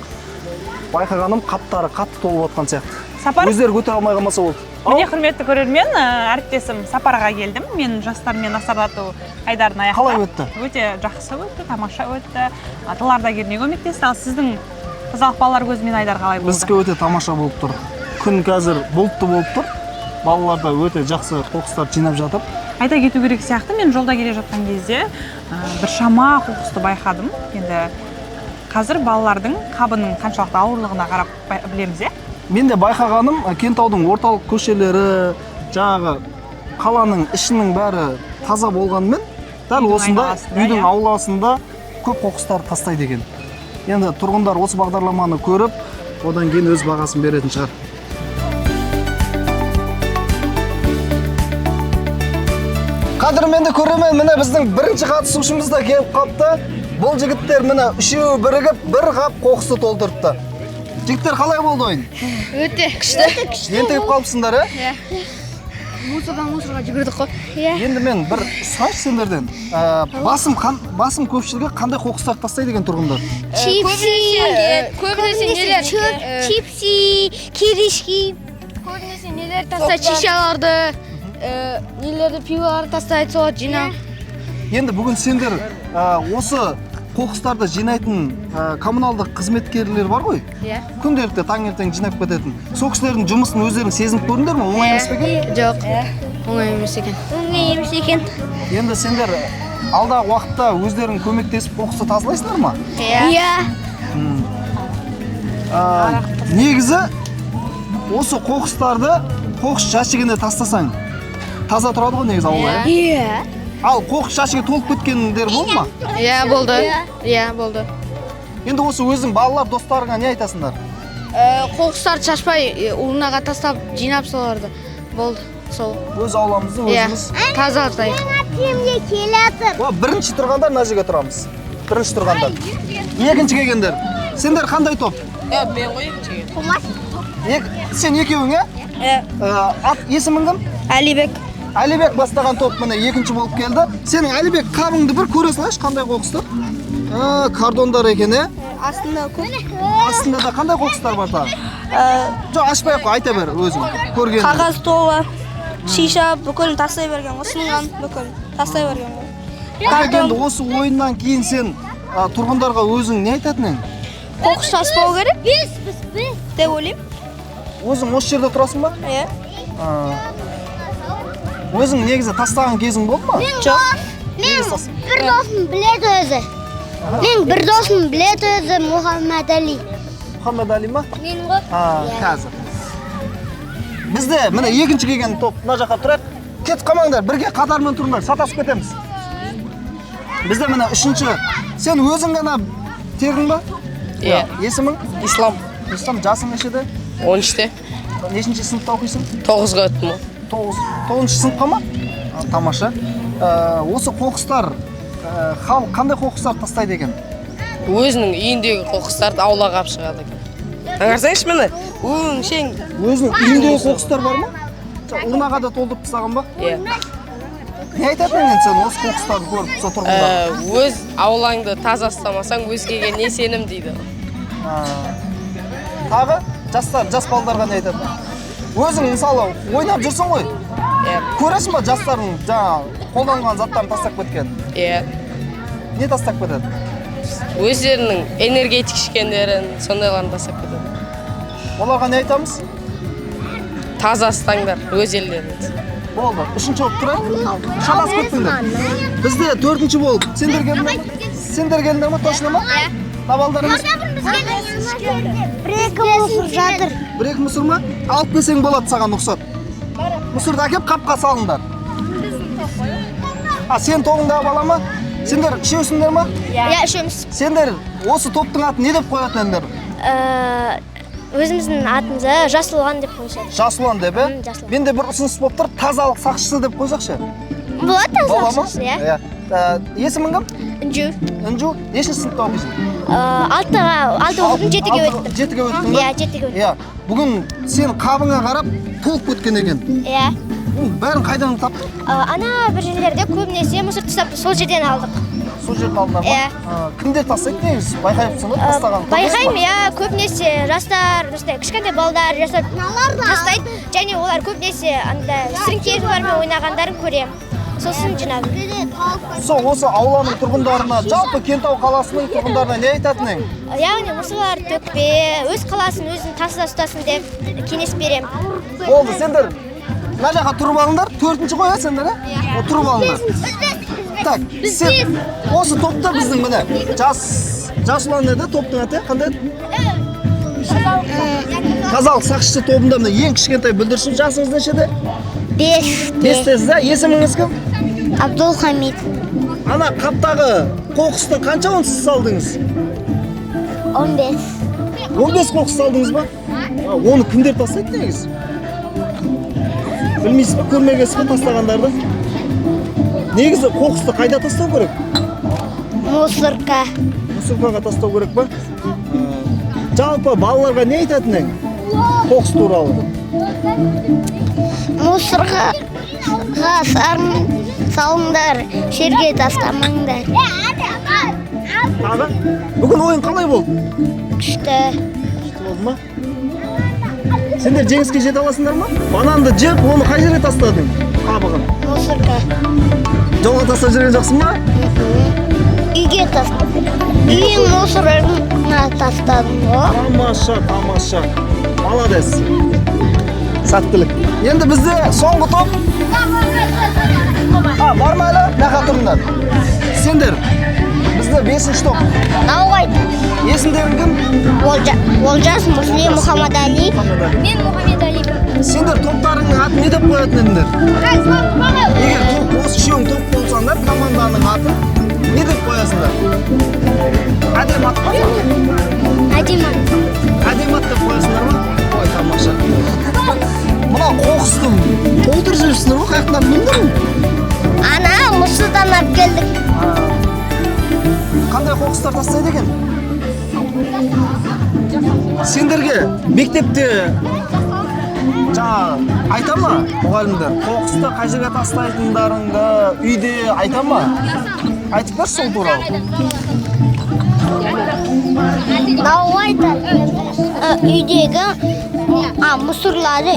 Байқағаным, қаптары қатты толып отқан сияқты. Сапар? Өздері көтере алмай қалмаса болды. Міне, құрметті көрермен, әріптесім Сапарға келдім. Мен жастармен асарлату айдарын аяқтап. Қалай өтті? Өте жақсы өтті, тамаша өтті. Тыл ардагеріне көмектесті. Ал сіздің тазалық балалар көзімен айдар қалай болды? Біздікі өте тамаша болып тұр. Күн қазір бұлтты болып тұр. Балалар да өте жақсы қоқыстарды жинап жатыр. Айта кету керек сияқты, мен жолда келе жатқан кезде біршама қоқысты байқадым. Енді қазір балалардың қабының қаншалықты ауырлығына қарап білеміз, иә? Мен де байқағаным, Кентаудың орталық көшелері, жаңағы қаланың ішінің бәрі таза болғанымен, дәл осында үйдің ауласында көп қоқыстар тастайды екен. Енді тұрғындар осы бағдарламаны көріп, одан кейін өз бағасын беретін шығар. Қадірменді көрермен, міне біздің бірінші қатысушымыз да келіп қапты. Бұл жігіттер міне үшеуі бірігіп бір қап қоқысты толтырыпты. Жігіттер, қалай болды ойын? Өте күшті. Ентігіп қалыпсыңдар, ә? Иә. Мусордан мусорға жүгірдік қой. Иә. Енді мен бір сұрайыншы сендерден. Басым көпшілігі қандай қоқыстарды тастайды екен тұрғындар? Чипсы. Көбінесе нелер? Чипсы, киришки. Көбінесе нелер тастайды? Шишаларды, нелерді, пиваларды тастайды, соларды жинап. Енді бүгін сендер осы қоқыстарды жинайтын коммуналдық қызметкерлер бар ғой? Иә. Күнделікті таңертең жинап кететін. Сол кісілердің жұмысын өздерің сезініп көрдіңдер ме? Оңай емес пе екен? Жоқ, оңай емес екен. Оңай емес екен. Енді сендер алдағы уақытта өздерің көмектесіп қоқысты тазалайсыңдар ма? Иә. Негізі осы қоқыстарды қоқыс жәшігіне тастасаң таза тұрады ғой негізі аула, иә? Ал қоқыс жәшігі толып кеткендер болды ма? Иә, болды. Иә, болды. Енді осы өзің балалар, достарыңа не айтасыңдар? Қоқыстарды шашпай, урнаға тастап, жинап соларды. Болды, сол. Өз ауламызды өзіміз тазартайық. Бірінші тұрғандар мына жерге тұрамыз. Бірінші тұрғандар. Екінші келгендер. Сендер қандай топ? Мен ғой екінші келген. Сен екеуің, ә? Ат есімің кім? Әлибек. Әлибек бастаған топ міне екінші болып келді. Сенің Әлибек қабыңды бір көре салайыншы, қандай қоқыстар? Кардондар екен, ә? Астында көп. Астында да қандай қоқыстар бар тағы? Жоқ, ашпай ақ қой, айта бер өзің көргеніңді. Қағаз тола, шиша, бүкілін тастай берген ғой, сынған бүкілін тастай берген ғой. Әлибек, енді осы ойыннан кейін сен тұрғындарға өзің не айтатын едің? Қоқыс шашпау керек деп ойлаймын. Өзің осы жерде тұрасың ба? Иә. Өзің негізі тастаған кезің болды ма? Жоқ. Мен бір досым біледі өзі. Мен бір досым біледі өзі, Мұхаммед Али. Мұхаммед Али ма? Мен ғой. Қазір. Бізде міне екінші келген топ мына жаққа тұрайық. Кетіп қалмаңдар, бірге қатармен тұрыңдар, сатасып кетеміз. Бізде міне үшінші. Сен өзің ғана тердің ба? Иә. Есімің? Ислам. Ислам, жасың нешеде? 13-те. Нешінші сыныпта оқисың? 9-ға өттім. 9-шы сыныпқа ма? Тамаша. Осы қоқыстар, халық қандай қоқыстар тастайды екен? Өзінің үйіндегі қоқыстарды аулаға алып шығады екен. Аңғарсаңшы міне, өңшең. Өзінің үйіндегі қоқыстар бар ма? Урнаға да толтырып тастаған ба? Иә. Не айтатын едің сен осы қоқыстарды көріп, сол тұрғындарға? Өз аулаңды таза ұстамасаң, өзгеге не сенім дейді. Тағы жастар, жас балдарға не айтатын? Өзің мысалы ойнап жүрсің ғой. Иә. Көресің ба жастардың жаңа қолданған заттарын тастап кеткен? Иә. Не тастап кетеді? Өздерінің энергетик ішкендерін, сондайларын тастап кетеді. Оларға не айтамыз? Таза ұстаңдар өз елдеріңіз. Болды. Үшінші болып тұрайық. Шатасып кеттіңдер. Бізде төртінші болып. Сендер келдіңдер ме? Сендер келдіңдер ме? Точно ма? Иә. Табалдар емес. Бір-екі мусор жатыр. Бір-екі мусор ма? Алып келсең болады саған рұқсат. Мусорды әкеп қапқа салыңдар. А, сен тобыңдағы бала ма? Сендер үшеусіңдер ма? Иә, үшеуміз. Сендер осы топтың атын не деп қоятын едіңдер? Өзіміздің атымызды Жас Ұлан деп қойсақ. Жас Ұлан деп, ә? Менде бір ұсыныс болып тұр, тазалық сақшысы деп қойсақшы. Болады тазалық сақшысы, иә. Есімің кім? Інжу. Інжу, нешінші сыныпта оқисың? Алты оқыдым, жетіге өттім. Жетіге өттің ба? Иә, жетіге өттім. Иә. Бүгін сен қабыңа қарап толып кеткен екен. Иә. Бәрін қайдан таптың? Ана бір жерлерде көбінесе мусор тастап, сол жерден алдық. Сол жерден алдыңдар ма? Иә. Кімдер тастайды негізі? Байқайсың ба тастаған? Байқаймын, иә, көбінесе жастар, кішкентай балдар жастар тастайды. Және олар көбінесе андай сіріңкелермен ойнағандарын көремін. Сосын жинадым. Сол осы ауланың тұрғындарына, жалпы Кентау қаласының тұрғындарына не айтатын едің? Яғни мусорларды төкпе, өз қаласын өзін таза ұстасын деп кеңес беремін. Болды, сендер Мына жаққа тұрып алыңдар. Төртінші ғой, ә, сендер, ә? Тұрып алыңдар. Так, сен осы топта біздің міне жас ұлан еді топтың аты, қандай еді? Тазалық сақшысы тобында міне ең кішкентай бүлдіршін. Жасыңыз нешеде? 5. 5-тесіз, ә? Есіміңіз кім? Абдулхамид. Ана қаптағы қоқысты қанша онсыз салдыңыз? 15. 15 қоқыс салдыңыз ба? Оны кімдер тастайды негізі? Білмейсіз ба, көрмегенсіз ба тастағандарды? Негізі қоқысты қайда тастау керек? Мусорка. Мусоркаға тастау керек па? Жалпы балаларға не айтатын едің қоқыс туралы? Мусорға салыңдар, жерге тастамаңдар. Тағы? Бүгін ойын қалай болды? Күшті. Күшті болды ма? Сендер жеңіске жете аласыңдар ма? Бананды жеп, оны қай жерге тастадың? Қабығын. Мусорка. Жолға тастап жүрген жоқсың ба? Үйге тастадым. Үйдің мусорына тастадым ғой. Тамаша, тамаша. Молодец. Сәттілік. Енді бізде соңғы топ. Бар ма әлі? Нақа тұрыңдар. Сендер, бізде 5-ші топ. Науғай. Есімдерің кім? Олжас, Муслим, Мұхаммед Али. Мен Мұхаммед Али. Сендер топтарыңның атын не деп қоятын едіңдер? Егер топ, осы үшеуің топ болсаңдар, команданың атын не деп қоясыңдар? Әдемі ат па? Әдемі ат. Әдемі ат деп қоясыңдар ма? Ой, тамаша. Мына қоқысты толтырып жүрсіңдер ғой, қаяқтан білдім? Ана, мусордан алып келдік. Қандай қоқыстар тастайды екен? Сендерге мектепте жаңа айта ма мұғалімдер? Қоқысты қай жерге тастайтындарыңды үйде айта ма? Айтып берші сол туралы. Науға айтады. Үйдегі мусорларды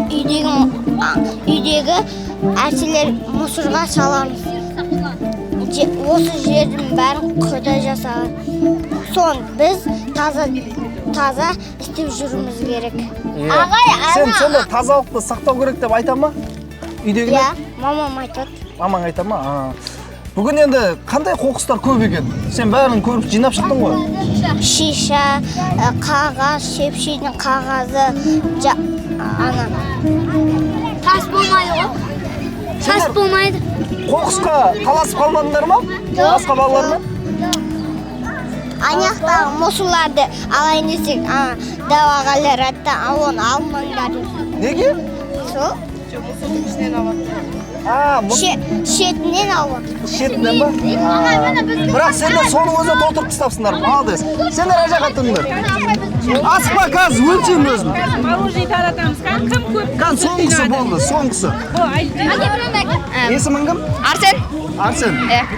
үйдегі нәрселер мусорға саламыз. Осы жердің бәрін құда жасаған. Сон біз таза істеп жүруіміз керек. Ағай, сен сонда тазалықты сақтау керек деп айта ма? Үйдегілер? Иә, мамам айтады. Мамаң айта ма? Бүгін енді қандай қоқыстар көп екен? Сен бәрін көріп жинап шықтың ғой. Шиша, қағаз, шепшидің қағазы, ана. Тас болмайды ғой. Тас болмайды. Қоқысқа таласып қалмадыңдар ма? Басқа балалармен? Аяқтағы мусорларды алайын десек, дәу ағалар айтты, оны алмаңдар деп. Неге? Сол. Шетінен алып. Шетінен ба? Бірақ сендер соның өзіне толтырып тастапсыңдар. Молодец. Сендер ар жаққа тұрыңдар. Асықпа, қазір өлшеймін өзім. Мороженое таратамыз. Кім көп? Кән соңғысы болды, соңғысы. Есімің кім? Арсен. Арсен.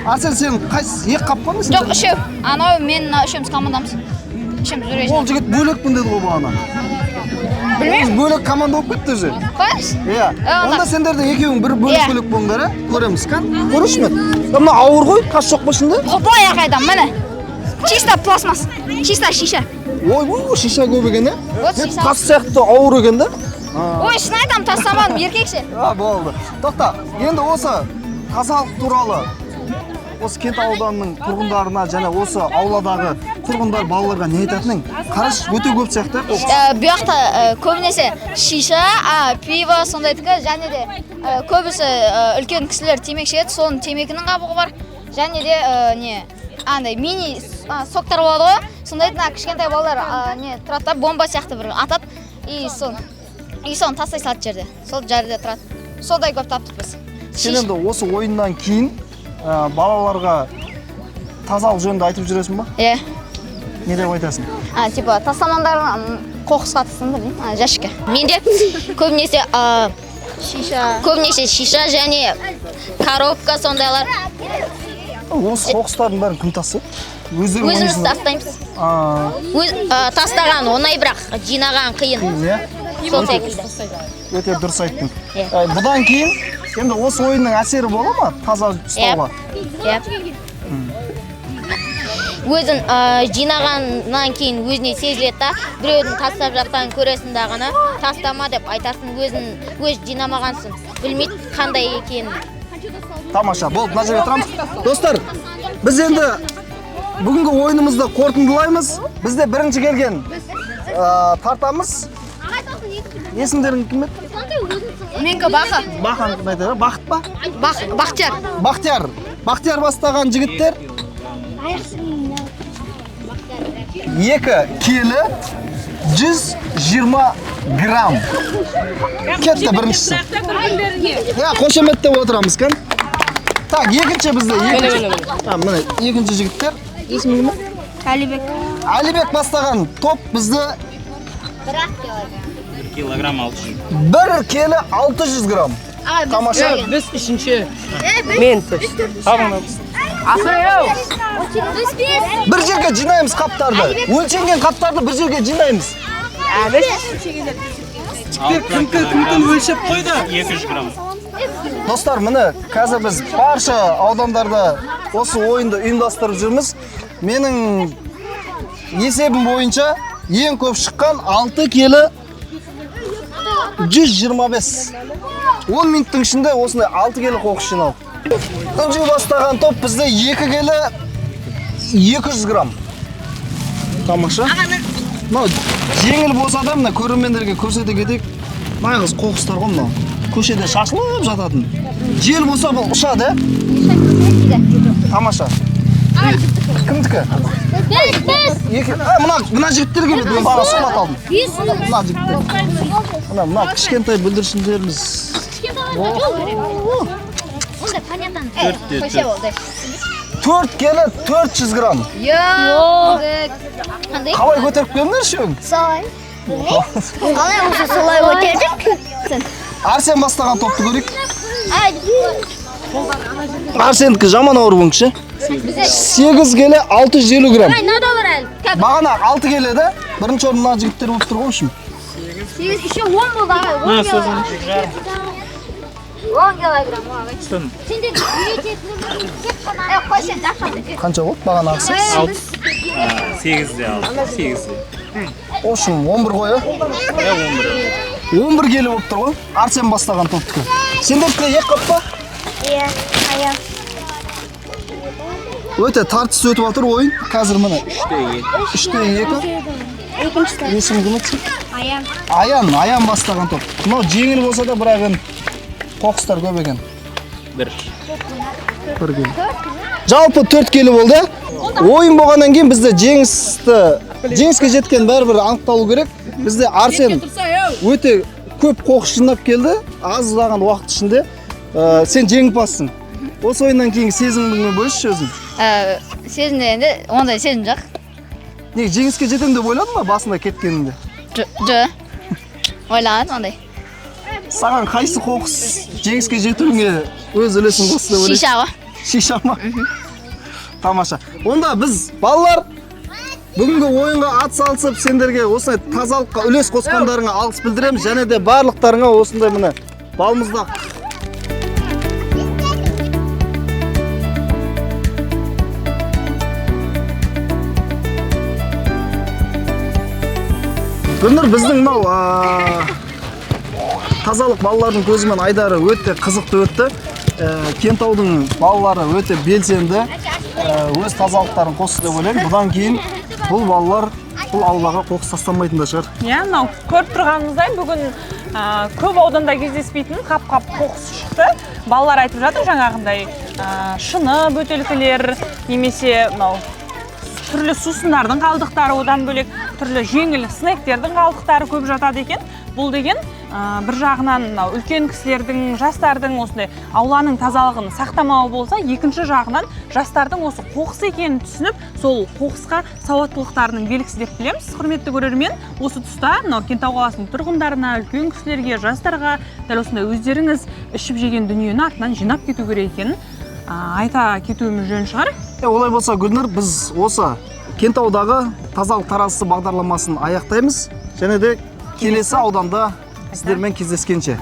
Арсен, сен қайсы? Екі қап па? Жоқ, үшеу. Анау мен мына үшеуміз командамыз. Үшеуміз бір. Ол жігіт бөлекпін деді ғой бағана. Білмеймін. Бөлек команда болып кетті уже. Қойыңыз. Иә. Онда сендер де екеуің бір бөлек-бөлек болыңдар, ә? Көреміз. Кән, көруші ме? Мына ауыр ғой, тас жоқ па ішінде? Қопой ағайдан, міне. Чисто пластмасс, чисто шиша. Ой, ой, шиша көп екен, ә? Вот шиша. Тас сияқты ауыр екен да? Ой, шын айтамын, тастамадым, еркекше. Болды. Тоқта, енді осы тазалық туралы осы Кентау ауданының тұрғындарына және осы ауладағы тұрғындар балаларға не айтатының? Қараш, өте көп сияқты. Бұл жақта көбінесе шиша, пиво сондайдікі, және де көбісі үлкен кісілер темекі шегеді, соның темекінің қабығы бар. Және де не андай мини соктар болады ғой, сондайды мына кішкентай балалар не тұрады да, бомба сияқты бір атады, и соны тастай салады жерде. Сол жерде тұрады. Сондай көп таптық біз. Сен енді осы ойыннан кейін балаларға тазалық жөнінде айтып жүресің ба? Иә. Не деп айтасың? Типа тастамаңдар, қоқысқа тастаңдар деймін, жәшікке. Менде көбінесе шиша және коробка сондайлар. Осы қоқыстардың бәрін кім тастайды? Өзіміз тастаймыз. Тастаған оңай, бірақ жинаған қиын. Сол секілді. Өте дұрыс айттың. Бұдан кейін енді осы ойынның әсері бола ма таза ұстауға? Иә. Өзің жинағаннан кейін өзіне сезіледі да, біреудің тастап жатқанын көресің дағыны, тастама деп айтасың, өзің өз жинамағансың, білмейді қандай екенін. Тамаша, болды, мына жерге тұрамыз. Достар, біз енді бүгінгі ойынымызды қорытындылаймыз. Бізде бірінші келген тартамыз. Есімдерің кім еді? Менікі Баха. Баханікі айтады, Бақыт па? Бақтияр. Бақтияр. Бақтияр бастаған жігіттер 2 келі 120 грамм. Кетті біріншісі. Иә, қошеметтеп отырамыз кән. Так, екінші бізде, екінші. Міне, екінші жігіттер. Есімі кім? Әлібек. Әлібек бастаған топ бізде 1 килограмм 600. 1 келі 600 грамм. Тамаша. Біз үшінші. Мен. Бір жерге жинаймыз қаптарды. Өлшенген қаптарды бір жерге жинаймыз. Кім өлшеп қойды? 200 грамм. Достар, міне, қазір біз барша аудандарда осы ойынды ұйымдастырып жүрміз. Менің есебім бойынша ең көп шыққан 6 келі 125. 10 минуттың ішінде осындай 6 келі қоқыс жиналды. Інжу бастаған топ бізде 2 келі 200 грамм. Тамаша. Мынау жеңіл болса да, мына көрермендерге көрсете кетейік. Нағыз қоқыстар ғой мынау. Көшеде шашылып жататын. Жел болса бұл ұшады, ә? Тамаша. Кімдікі? Екі. Мына жігіттер келеді. Мен бағана сұхбат алдым. Мына жігіттер. Мына кішкентай бүлдіршіндеріміз. 4 келі 400 грамм. Қалай көтеріп келдіңдер үшеуің? Солай. Қалай болса солай көтердік. Арсен бастаған топты көрейік. Арсендікі жаман ауыр бұныңшы. 8 келі 650 грамм. Бағана 6 келі еді. Бірінші орын мына жігіттер болып тұр ғой үшін. 8 еще 10 болды ағай. 10 килограмм. Сенде үйрететіні Қанша болды бағанағысы? 8-де 6, 8-де. Общем, 11 ғой, ә? 11. 11 келі болып тұр ғой. Арсен бастаған топтікі. Сендердікі екі қап па? Иә, аяқ. Өте тартыс өтіп жатыр ойын. Қазір міне 3-те 2. Екінші. Есімі кім еді? Аян. Аян, Аян бастаған топ. Мынау жеңіл болса да, бірақ енді қоқыстар көп екен. 1. 1 келі. Жалпы 4 келі болды. Ойын болғаннан кейін бізде жеңіске жеткен бәрібір анықталу керек. Бізде Арсен өте көп қоқыс жинап келді. Аздаған уақыт ішінде сен жеңімпазсың. Осы ойыннан кейінгі сезіміңмен бөлісші өзің. Сезім дегенде ондай сезім жоқ. Неге жеңіске жетемін деп ойладың ба басында кеткеніңде? Жоқ. Ойламадым ондай. Саған қайсы қоқыс жеңіске жетуіңе өз үлесін қосты деп ойлайсың? Шиша ғой. Шиша ма? Тамаша. Онда біз балалар бүгінгі ойынға ат салысып, сендерге осындай тазалыққа үлес қосқандарыңа алғыс білдіреміз. Және де барлықтарыңа осындай міне балмұздақ. Гүлнұр, біздің мынау тазалық балалардың көзімен айдары өте қызықты өтті. Кентаудың балалары өте белсенді, өз тазалықтарын қосты деп ойлаймын. Бұдан кейін бұл балалар бұл аулаға қоқыс тастамайтын да шығар. Иә, мынау көріп тұрғанымыздай бүгін көп ауданда кездеспейтін қап-қап қоқыс шықты. Балалар айтып жатыр жаңағындай шыны бөтелкелер немесе мынау түрлі сусындардың қалдықтары, одан бөлек түрлі жеңіл снектердің қалдықтары көп жатады екен. Бұл деген бір жағынан мынау үлкен кісілердің, жастардың осындай ауланың тазалығын сақтамауы болса, екінші жағынан жастардың осы қоқыс екенін түсініп, сол қоқысқа сауаттылықтарының белгісі деп білеміз. Құрметті көрермен, осы тұста мынау Кентау қаласының тұрғындарына, үлкен кісілерге, жастарға дәл осындай өздеріңіз ішіп жеген дүниені артынан жинап кету керек екенін айта кетуіміз жөн шығар. Олай болса, Гүлнұр, біз осы Кентаудағы тазалық таразысы бағдарламасын аяқтаймыз. Және де келесі ауданда сіздермен кездескенше.